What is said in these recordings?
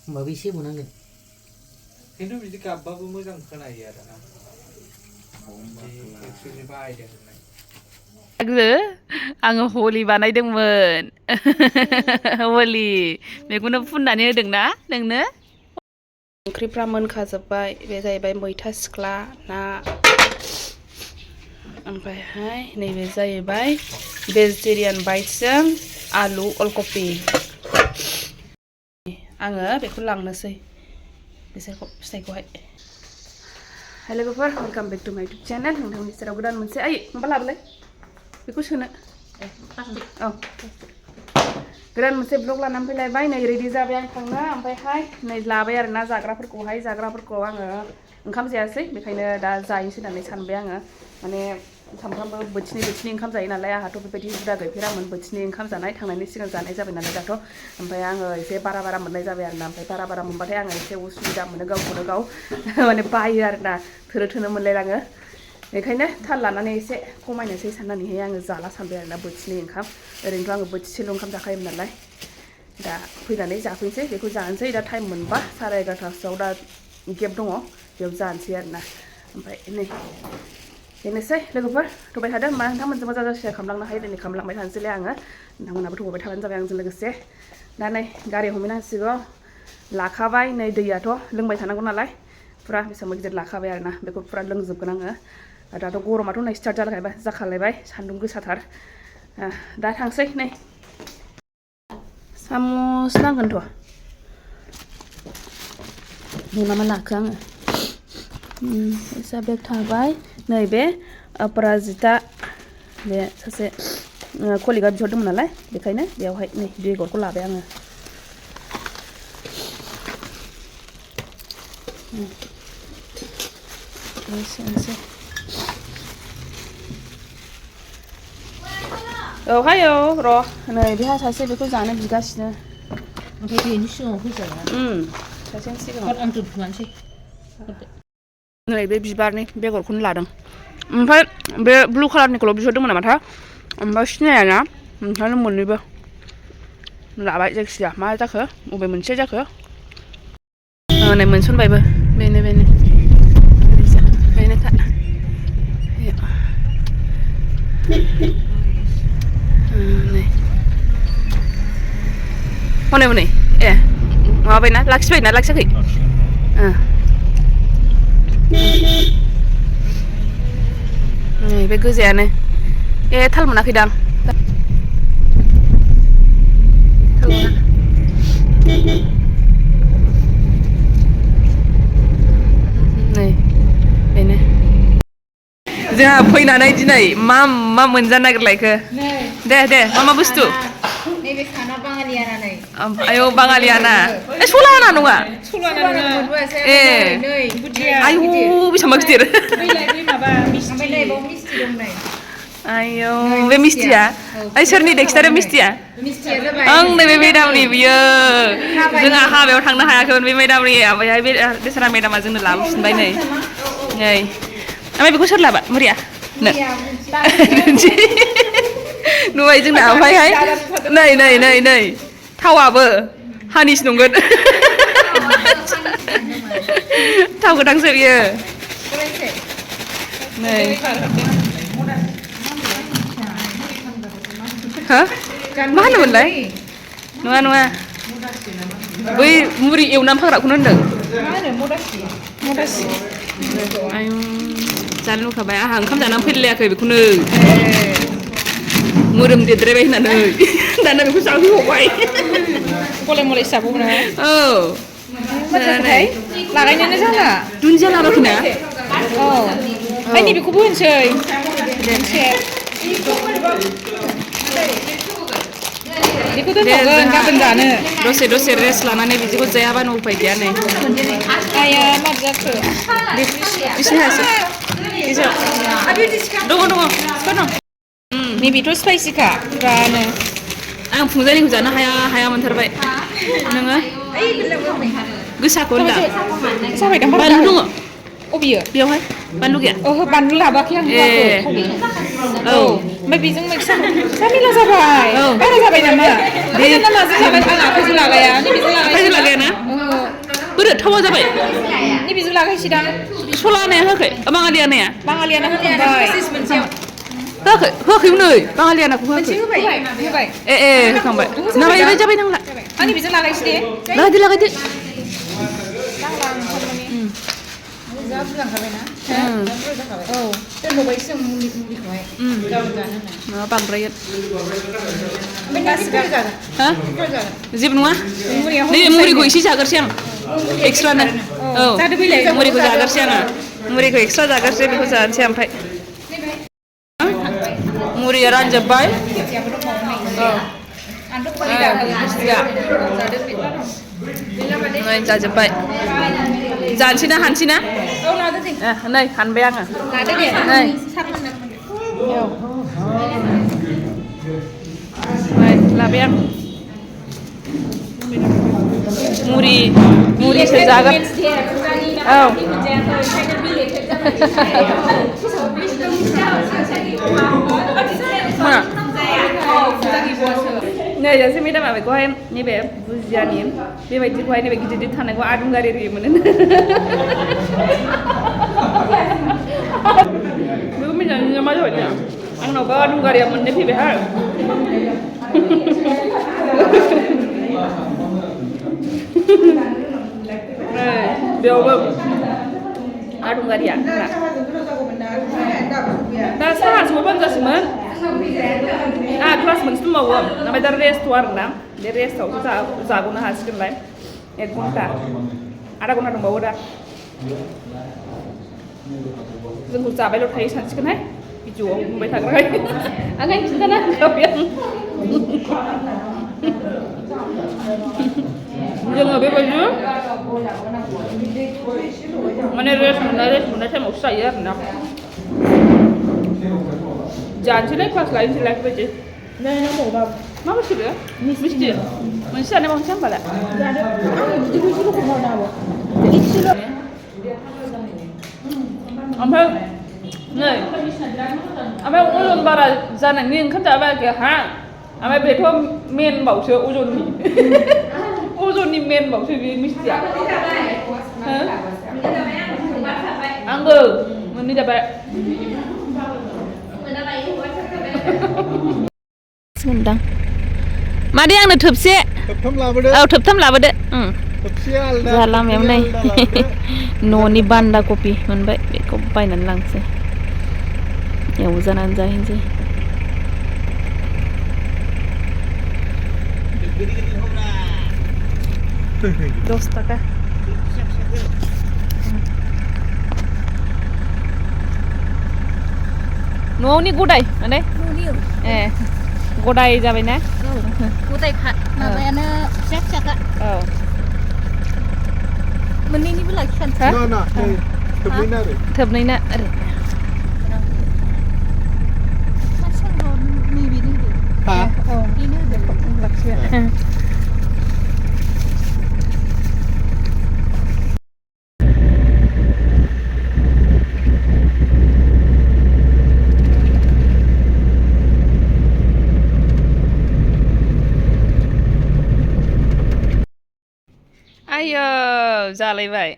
होमबाबो एसे होबावनांगोन खिन्थु बिदि गाबबाबो मोजां खोनायो आरो ना एक्सुवेलि बाहायदों होननाय आङो हलि बानायदोंमोन हलि बेखौनो फुननानै होदोंना नोंनो ओंख्रिफ्रा मोनखाजोब्बाय बे जाहैबाय मैथा सिख्ला ना ओमफ्रायहाय नैबे जाहैबाय भेजिटेरियान बाइटजों आलु अलकपि आङो बेखौ लांनोसै बिसोरखौ फिथाइखौहाय हाय लोगोफोर वेलकाम बेक टु माय इउटुब चेनेल नोंथांनि सेराव गोदान मोनसे माबा लाबोलाय बेखौ सोनो औ गोदान मोनसे ब्लग लानानै फैलायबाय नै रेडि जाबाय आं थांनो ओमफ्रायहाय नै लाबाय आरोना जाग्राफोरखौ आङो ओंखाम जायासै बेखायनो दा जायोसै होननानै सानबाय आङो माने सामफ्रामबो बोथिनै ओंखाम जायो नालाय आंहाथ' बेबायदि हुदा गैफेरामोन बोथिनै ओंखाम जानाय थांनायनि सिगां जानाय जाबाय नालाय दाथ' ओमफ्राय आङो एसे बारा मोननाय जाबाय आरोना ओमफ्राय बारा मोनबाथाय आङो एसे उसुबिदा मोनो गावखौनो गाव माने बायो आरोना थोनो मोनलायलाङो बेखायनो थाल लानानै एसे खमायनोसै साननानैहाय आङो जाला सानबाय आरोना बोथिनै ओंखाम ओरैनोथ' आङो बोथिसेल' ओंखाम जाखायोमोन नालाय दा फैनानै जाफैनोसै बेखौ जानोसै दा टाइम मोनबा 11:30सोआव दा गेप दङ बेयाव जानोसै आरोना ओमफ्राय नै बेनोसै लोगोफोर थबाय थादों होमबा नोंथांमोनजों मोजां शेयार खालामलांनो हायो दिनै खालामलांबाय थानोसैलै आङो नोंथांमोनाबो थबाय थाबानो जाबाय आंजों लोगोसे दा नै गारि हमहैनांसिगौ लाखाबाय नै दैयाथ' लोंबाय थानांगौ नालाय फुरा बेसेबां गिदिर लाखाबाय आरोना बेखौ फुरा लोंजोबगोन आङो दाथ' गरमाथ' नै स्टार्ट जाखालायबाय सान्दुं गोसाथार दा थांसै नै सामस नांगोनथ' मा लाखो आङो फैसा बेग थाबाय नैबे अपराजिता बे सासे कलिगा बिहरदोंमोन नालाय बेखायनो बेयावहाय नै बेगरखौ लाबाय आङो एसेनोसै औ हायो र' नै बेहा सासे बेखौ जानो बिगासिनो ओमफ्राय बेनि सिगाङाव फैजाया सासेनि सिगाङाव आं दोनथ'नोसै नै बे बिबारनि बेगरखौनो लादों ओमफ्राय बे ब्लु कालारनिखौल' बिहरदोंमोन नामाथा ओमफ्राय सिनायाना ओंखायनो मोननैबो लाबाय जायखिजाया मा जाखो बबे मोनसे जाखो नै मोनसनबायबो बेनो बेनोखा नै हनै ए माबाबायना लाखियाखै नै बे गोजायानो थाल मोनाखैदां नै बेनो जोंहा फैनानै दिनै मा मोनजानो नागिरलायखो दे मा बुस्थु नैबे साना बाङालियाना नै आयौ बाङालियाना सलाना नङा ए आयौ बेसेबां गिदिर आयौ बे मिस्टिया सोरनि खिथारो मिस्टिया ओं नैबे मेदामनि बियो जोंहा हाबायाव थांनो हायाखैमोन बे मेदामनि ओमफ्रायहाय बेसारा मेदामा जोंनो लाबोफिनबाय नै ओमफ्राय बेखौ सोर लाबा मुरिया नुबाय जोंना ओमफ्रायहाय नै थावाबो हानिस नंगोन थाव गोथांसो बियो नै मा होनोमोनलाय नङा बै मुरि एवनानै फाग्राखौनो होनदों मदासि आयु जानो लुबैखाबाय आंहा ओंखाम जानानै फैलायाखै बेखौनो मोदोम देद्रायबाय होननानै दाना बेखौ जाफैबावबाय गले मले जाबावो ना औ लागायनोनो जाला दुन्दिया लाबोखैना औ ओमफ्राय नैबेखौबो होनसै मोनसे बेखौ दोनबावगोन गाबोन जानो दसे रेस्ट लानानै बिदिखौ जायाबानो उफाय गैया नै आया मार जाखो एसे हासै दङ नैबेथ' स्पाइसिखा बिरादनो आं फुंजानिखौ जानो हाया मोनथारबाय नोङो गोसाखौ होनदां जाबाय दां बानलु दङ अबेयो बेयावहाय बानलु गैया ओहो बानलु लाबोआखै आं होआखै औ ओमफ्राय बेजों मिक्स जामिला जाबाय बारा जाबाय नामा बे नामाजों जाबाय आं आखाइजों लागाया नैबेजों लागायाना बोरो थावा जाबाय नैबेजों लागायसै दा सलानाया होआखै बाङालियानाया बाङालियाना होखांबाय होआखै होआखै नै बाङालियानाखौ होआखै होबाय ए होखांबाय नाबाय जाबाय नांला आंनि बेजों लागायसै दे लागायदो नांला आं थारमाने जा बुरजा ओंखारबायना जा बुरजा जाखाबाय औ दोनबावबायसो जों मुलिखौहाय गाबोन जानो होननाय माबा बांद्राय ओमफ्राय गासिबो जागोन हा जेबो नङा नैबे मुरिखौ एसे जागोरसै आं एक्सट्रानो औ जादो बैलाय मुरिखौ जागोरसै आङो मुरिखौ एक्सट्रा जागोरसै बेखौ जानोसै ओमफ्राय मुरिया रानजोब्बाय नै जाजोब्बाय जानोसै ना हानसै ना नै हानबाय आङो नै लाबाय आं मुरिसो जागोन औ नै जोंसो मेदामा बेखौहाय नैबे बुजियानि बेबायदिखौहाय नैबे गिदिर गिदिर थानायखौ आदुंगारि मोनो बेखौ मिथिनानै मा जाबाय दा आंनावबो आदुंगारिया मोननै फैबायहाय बेयावबो आदुंगारिया दा साहा सबानो जासिगोन क्लास मोनसे दंबावो ओमफ्राय दा रेस्ट आरोना बे रेस्टआवसो जाग'नो हासिगोनलाय 1 घन्टा आधा घन्टा दंबावो दा जोंखौ जाबायल' थायो सानसिगोनहाय भिडिअ'आव बुंबाय थाग्राहाय ओंखायनो खिन्थाना होखाबाय आं जोङो बेबायदि माने रेस्ट मोननाय टाइमावसो जायो आरोना जानोसैलाय क्लास लायनोसैलाय बेबायदि मा बुस्थु बे मिस्टि मोनसे जानाय बावनोसै होनबालाय ओमफ्राय नै ओमफ्राय अजन बारा जानायनि ओंखाम जाबाय हा ओमफ्राय बेथ' मेन बावसो अजननि मेन बावसो बे मिस्टिया आंबो मोननै जाबाय मोनदां मादै आंनो थोबसे थोबथाम लाबोदो जोंहा लामायाव नै न'नि बान्दा कफि मोनबाय बेखौ बायनानै लांसै एवजानानै जाहैनोसै 10 थाखा न'नि गदाय माने ए गदाय जाबायना गदायखा माबायानो फिसा फिसाखा औ मोननैनिबो लाखिखानोसै थोबनैना ओरै आयो जालायबाय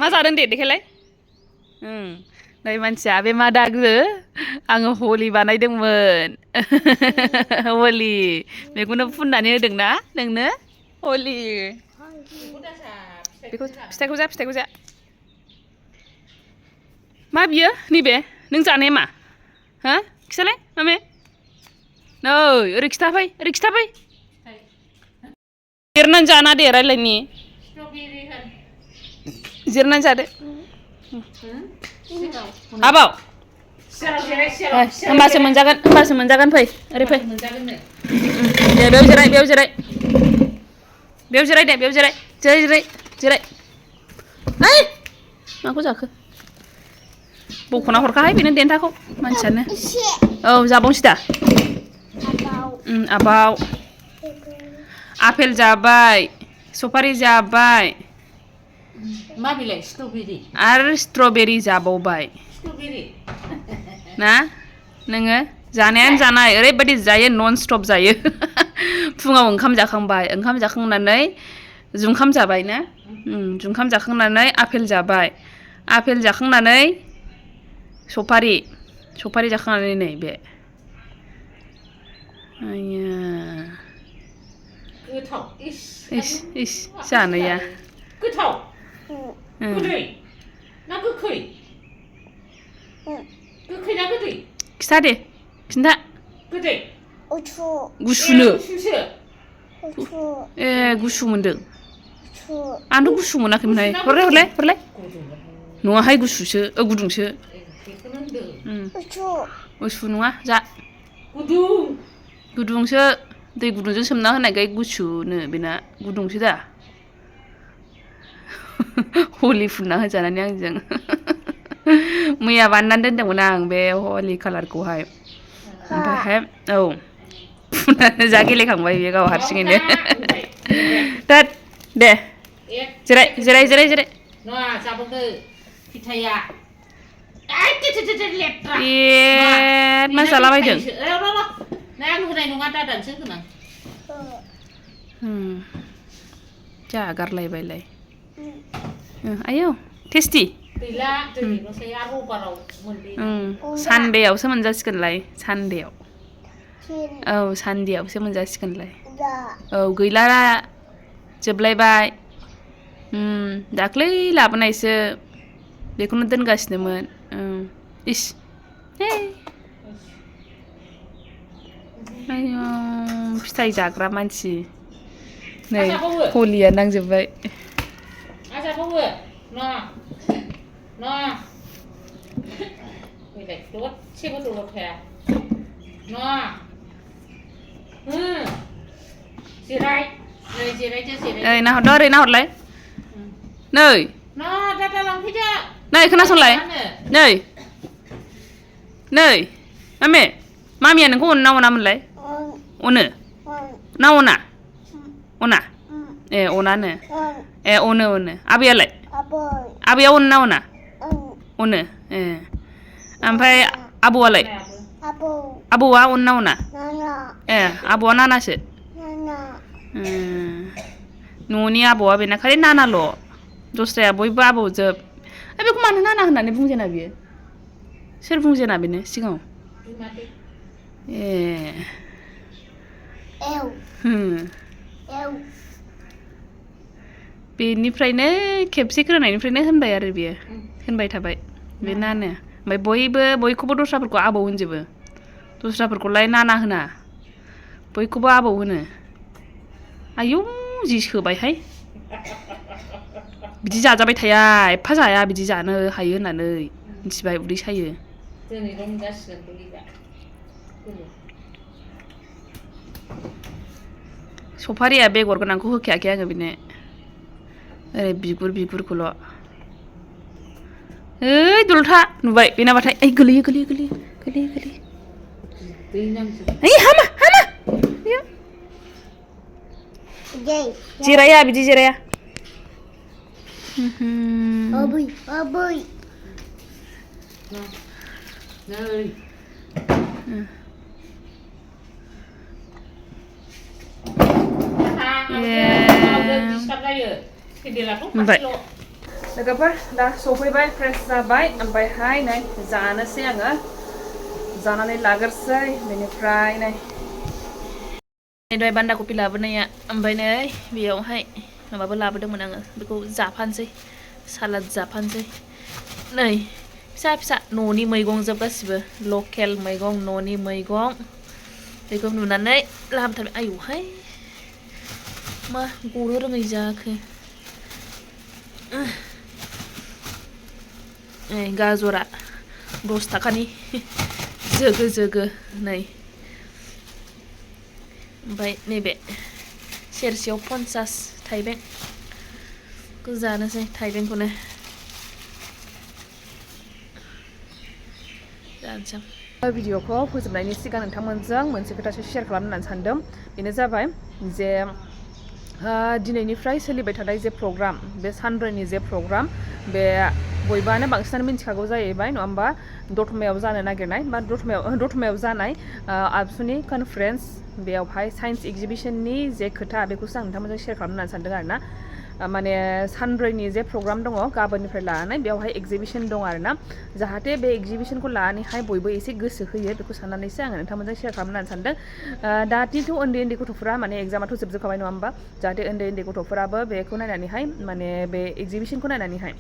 मा जादों दे देखायलाय नै मानसिया बे मा दागो आङो हलि बानायदोंमोन हलि बेखौनो फुननानै होदोंना नोंनो हलि बेखौ फिथाइखौ जा मा बियो नैबे नों जानाया मा हा खिथालाय मामे नै ओरै खिथाफै जिरनानै जाना दे रायलायनि जिरनानै जादो आबाव होमबासो मोनजागोन फै ओरै फै दे बेयाव जिराय दे बेयाव जिराय ओइ माखौ जाखो बख'ना हरखाहाय बेनो देन्थाखौ मानसियानो औ जाबावनोसै दा आबाव आपेल जाबाय सफारि जाबाय मा बिलाइ स्ट्रबेरि आरो स्ट्रबेरि जाबावबाय ना नोङो जानायानो जानाय ओरैबायदि जायो नन स्टप जायो फुङाव ओंखाम जाखांबाय ओंखाम जाखांनानै जुंखाम जाबाय ना जुंखाम जाखांनानै आपेल जाबाय आपेल जाखांनानै सफारि जाखांनानै नै बे आया गोथाव इस जानाया गोथाव गोदै ना गोखै गोखै ना गोदै खिथा दे खिन्था गोदै गुसुनो गुसुसो ए गुसु मोनदों आंथ' गुसु मोनाखैमोनहाय हरलाय नङाहाय गुसुसो गुदुंसो गुसु नङा जा गुदुंसो दै गुदुंजों सोमना होनायखाय गुसुनो बेना गुदुंसो दा हलि फुनना होजानानै आंजों मैया बानायनानै दोनदोंमोन आं बे हलि कालारखौहाय ओमफ्रायहाय औ फुननानै जा गेलेखांबाय बेयो गाव हारसिङैनो दे जिराय जाबावदो फिथाइया मा जालाबायदों आं होनाय नङा दादानसो गोनां जागारलायबायलाय आयौ टेस्टि गैला दिनैल'सै आरो रबाराव मोनदों सानदेआवसो मोनजासिगोनलाय सानदेआव औ सानदेआवसो मोनजासिगोनलाय औ गैला जोबलायबाय दाख्लै लाबोनायसो बेखौनो दोनगासिनोमोन इस आयौ फिथाइ जाग्रा मानसि नै हलिया नांजोबबाय आजाबावो फैलाय दसेबो दलद थाया जिराय ओइ नाहरदो ओरै नाहरलाय नै दादा लांफैदो नै खोनासंलाय नै मामिया नोंखौ अनो ना अनामोनलाय अनो ना अना ए अनानो ए अनो आबैयालाय आबैया अनो ना अना अनो ए ओमफ्राय आबौआलाय आबौआ अनो ना अना ए आबौआ नानासो न'नि आबौआ बेना खालि नानाल' दस्राया बयबो आबौजोब बेखौ मानो नाना होननानै बुंजेना बियो सोर बुंजेना बेनो सिगाङाव ए बेनिफ्रायनो खेबसे खोनानायनिफ्रायनो होनबाय आरो बियो होनबाय थाबाय बे नानो ओमफ्राय बयखौबो दस्राफोरखौ आबौ होनजोबो दस्राफोरखौलाय नाना होना बयखौबो आबौ होनो आयौ जि सोबायहाय बिदि जाजाबाय थाया एफा जाया बिदि जानो हायो होननानै मिथिबाय उदै सायो दिनैल' मोनजासिगोन गैला सफारिया बेगर गोनांखौ होखायाखै आङो बेनो ओरै बिगुरखौल' ओइ दलथा नुबाय बेनाबाथाय ओइ गोलैयो ओइ हामा जिराया बिदि जिराया लोगोफोर दा सफैबाय फ्रेस जाबाय ओमफ्रायहाय नै जानोसै आङो जानानै लाग्रोसै बेनिफ्राय नै दहाय बान्दा कफि लाबोनाया ओमफ्राय नै बेयावहाय माबाबो लाबोदोंमोन आङो बेखौ जाफानोसै सालाद जाफानोसै नै फिसा न'नि मैगं जोब गासिबो लकेल मैगं न'नि मैगं बेखौ नुनानै लाबोथारबाय आयौहाय मा गनो रोङै जाखो गाजरा 10 थाखानि जोगो नै ओमफ्राय नैबे सेरसेयाव 50 थाइबें जानोसै थाइबेंखौनो जानोसै भिडिअखौ फोजोबनायनि सिगां नोंथांमोनजों मोनसे खोथासो शेयार खालामनो होननानै सानदों बेनो जाबाय जे दिनैनिफ्राय सोलिबाय थानाय जे प्रग्राम बे सानब्रैनि जे प्रग्राम बे बयबानो बांसिनानो मिन्थिखागौ जाहैबाय नङा होमबा दतमायाव जानो नागिरनाय बा दतमायाव जानाय आबसुनि कनफारेन्स बेयावहाय साइन्स एग्जिबिशननि जे खोथा बेखौसो आं नोंथांमोनजों शेयार खालामनो होननानै सानदों आरोना माने सानब्रैनि जे प्रग्राम दङ गाबोननिफ्राय लानानै बेयावहाय एग्जिबिशन दं आरोना जाहाथे बे एग्जिबिशनखौ लानानैहाय बयबो एसे गोसो होयो बेखौ साननानैसो आङो नोंथांमोनजों शेयार खालामनो होननानै सानदों दाथ' उन्दै गथ'फोरा माने एग्जामाथ' जोबजोबखाबाय नङा होमबा जाहाथे उन्दै गथ'फोराबो बेखौ नायनानैहाय माने बे एग्जिबिशनखौ नायनानैहाय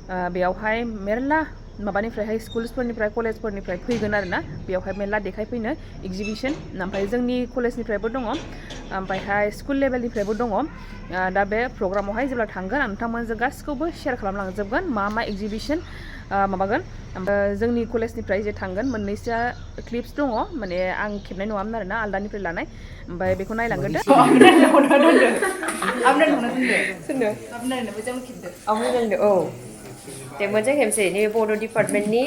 बेयावहाय मेरला माबानिफ्रायहाय स्कुल्सफोरनिफ्राय कलेजफोरनिफ्राय फैगोन आरोना बेयावहाय मेरला देखायफैनो एग्जिबिशन ओमफ्राय जोंनि कलेजनिफ्रायबो दङ ओमफ्रायहाय स्कुल लेभेलनिफ्रायबो दङ दा बे प्रग्रामावहाय जेब्ला थांगोन आं नोंथांमोनजों गासिखौबो शेयार खालामलांजोबगोन मा एग्जिबिशन माबागोन ओमफ्राय जोंनि कलेजनिफ्राय जे थांगोन मोननैसो क्लिप्स दङ माने आं खेबनाय नङामोन आरोना आलदानिफ्राय लानाय ओमफ्राय बेखौ नायलांगोन मोनसे खेबसे नै बड' डिपार्टमेन्टनि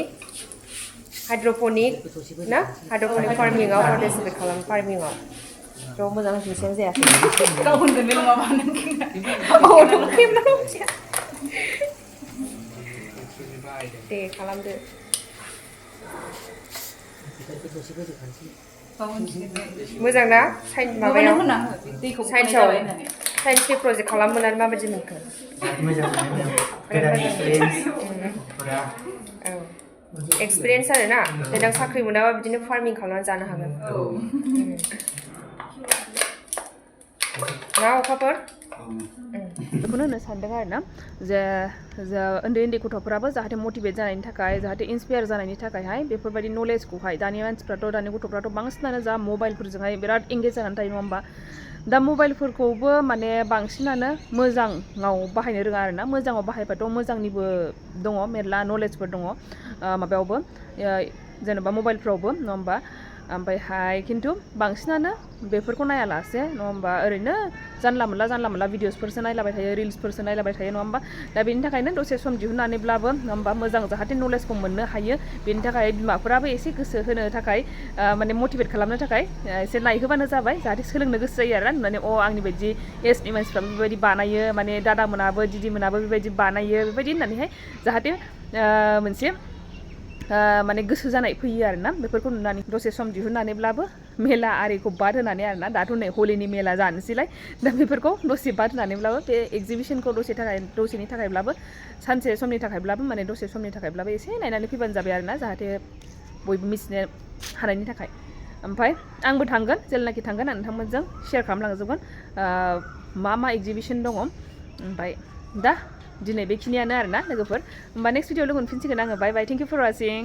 हाइड्र'पनिक ना हाइड्र'पनिक फार्मिंआव पार्टिसिपेट खालामो फार्मिंआव थ' मोजां मिथिनाय जायाखै गाव होनगोन बे नङाबा नों दे खालामदो मोजां ना माबायाव साइन्सआव साइन्सनि प्रजेक्ट खालामोन आरो माबायदि मोनखो एक्सपिरियेन्स आरो ना देनां साख्रि मोनाबा बिदिनो फार्मिं खालामनानै जानो हागोन ना अखाफोर बेखौनो होननो सानदों आरोना जे उन्दै गथ'फोराबो जाहाथे मटिभेट जानायनि थाखाय जाहाथे इन्सपायार जानायनि थाखायहाय बेफोरबायदि नलेजखौहाय दानि मानसिफ्राथ' दानि गथ'फ्राथ' बांसिनानो जा मबाइलफोरजोंहाय बिराद एंगेज जानानै थायो नङा होमबा दा मबाइलफोरखौबो माने बांसिनानो मोजाङाव बाहायनो रोङा आरोना मोजाङाव बाहायबाथ' मोजांनिबो दङ मेरला नलेजफोर दङ माबायावबो जेनेबा मबाइलफ्रावबो नङा होमबा ओमफ्रायहाय खिन्थु बांसिनानो बेफोरखौ नायालासे नङा होमबा ओरैनो जानला मोनला भिडिअसफोरसो नायलाबाय थायो रिल्सफोरसो नायलाबाय थायो नङा होमबा दा बेनि थाखायनो दसे सम दिहुननानैब्लाबो नङा होमबा मोजां जाहाथे नलेजखौ मोननो हायो बेनि थाखाय बिमाफोराबो एसे गोसो होनो थाखाय माने मटिभेट खालामनो थाखाय एसे नायहोबानो जाबाय जाहाथे सोलोंनो गोसो जायो आरोना नुनानै आंनि बायदि एजनि मानसिफ्राबो बेबायदि बानायो माने दादामोनाबो दिदिमोनाबो बेबायदि बानायो बेबायदि होननानैहाय जाहाथे मोनसे माने गोसो जानाय फैयो आरोना बेफोरखौ नुनानै दसे सम दिहुननानैब्लाबो मेला आरिखौ बाद होनानै आरोना दाथ' नै हलिनि मेला जानोसैलाय दा बेफोरखौ दसे बाद होनानैब्लाबो बे एग्जिबिशनखौ दसेनि थाखायब्लाबो सानसे समनि थाखायब्लाबो माने दसे समनि थाखायब्लाबो एसे नायनानै फैबानो जाबाय आरोना जाहाथे बयबो मिथिनो हानायनि थाखाय ओमफ्राय आंबो थांगोन जेलानाखि थांगोन आं नोंथांमोनजों शेयार खालामलांजोबगोन मा एग्जिबिशन दङ ओमफ्राय दा दिनै बेखिनियानो आरोना लोगोफोर होमबा नेक्स्ट भिडिअ लोगो मोनफिनसिगोन आङो बाय बाय थेंक इउ फर वाचिं